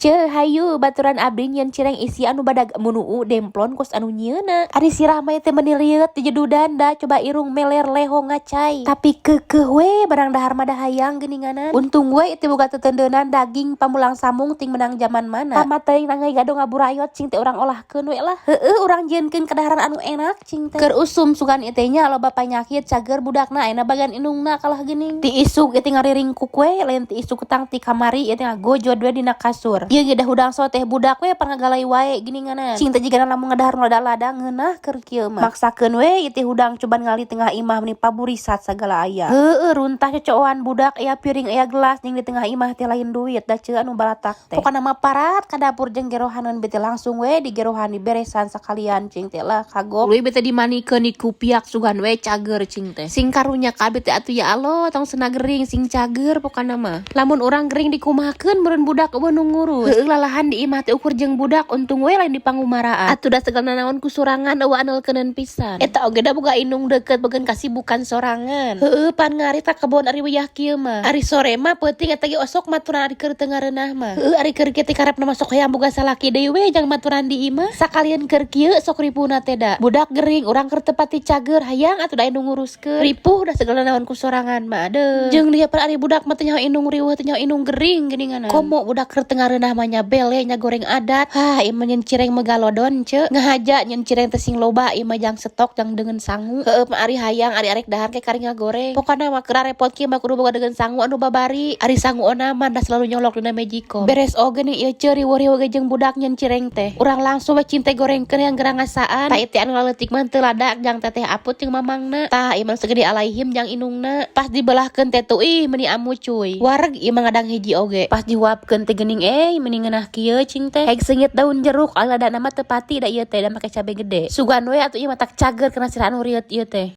Ce, hayu baturan abdi nyieun cireng isi anu badag munuu demplon kos anu nyieuna. Ari sirah mah teh meuni rieut dijedudan, da coba irung meler leho ngacai. Tapi keukeuh we barang dahar mah da hayang geuninganan. Untung we itu boga teteundeunan daging pamulang samung ting menang zaman mana. Tama teuing nangeuy gado ngaburayot, cing teh urang olahkeun we lah. Heueuh, urang jieunkeun kadaharan anu enak, cing teh. Keur usum sugan ieu teh nya, loba panyakit, cager budakna ayeuna bagian indungna kalah geuning. Ti isuk ieu teh ngariringkuk we, lain ti isuk ketang, ti kamari ieu teh ngagojod we dina kasur. Ieu ge da hudang soteh budak we pangagalai wae geuninganan. Cing teh jigana lamun ngadahar nu lada-lada ngeunah keur kieu mah. Maksakeun we ieu teh hudang coba ngali tengah imah, meni paburisat sagala aya. Heueuh, runtah cocoan budak, aya piring, aya gelas jeung di tengah imah teh lain duit da ceu anu balatak teh. Pokona mah parat ka dapur jeung gerohaneun bete, langsung we digerohan, diberesan sakalian, cing teh lah kagok. Leuwih bete dimandikeun, dikupiak, sugan we cager, cing teh. Sing karunya ka abi teh atuh, ya Allah, tong sena gering, sing cager pokona mah. Lamun urang gering dikumahakeun, meureun budak euweuh nu ngurus. Heueuh, lalahan di imah teh ukur jeung budak, untung we lain di pangumaraan. Atuh da segala naon ku sorangan, euweuh anelkeuneun pisan. Eta oge da boga indung deukeut begeun kasibukan sorangan. Heueuh, pan ngarit ka kebon ari wayah kieu mah. Ari sore mah peuting eta ge osok maturan ari keur teu ngareunah mah. Heueuh, ari keur kieu teh karepna masuk hayang boga salaki deui we jang maturan di imah. Sakalian keur kieu sok ripuhna teh da. Budak gering, urang keur teu pati cager, hayang atuh da indung nguruskeun. Ripuh da segala naon ku sorangan mah, aduh. Jeung dia pan ari budak mah teu nyaho indung riweuh, teu nyaho indung gering geuninganan. Komo budak keur teu ngareunah mah nya bele nya goreng adat. Hah, ieu mah nyeun cireng megalodon, ce. Ngahaja nyeun cireng teh sing loba ieu mah jang stok, jang deungeun sangu. Heueuh mah ari hayang, ari arek dahar ke kari ngagoreng. Pokona mah keur repot kieu mah kudu boga deungeun sangu anu babari. Ari sangu ona mah da selalu nyolok dina Magicom. Beres oge nih ieu, ce, riweuh-riweuh ge jeung budak nyeun cireng teh. Urang langsung we cinte gorengkeun yang gerang ngasaan. Tah, ieu teh anu leutik mah teu lada jang teteh Aput jeung mamangna. Tah, ieu mah segede alaihim jang indungna. Pas dibelahkeun teh tuh ih meuni amu cuy. Wareg ieu mah ngadang hiji oge. Pas dihuapkeun teh geuning meuni ngeunah kieu, cing teh. Heg seungit daun jeruk, ladana mah teu pati da ieu teh da make cabe gede. Sugan we atuh ieu mah tak cager kana sirah anu rieut ieu teh.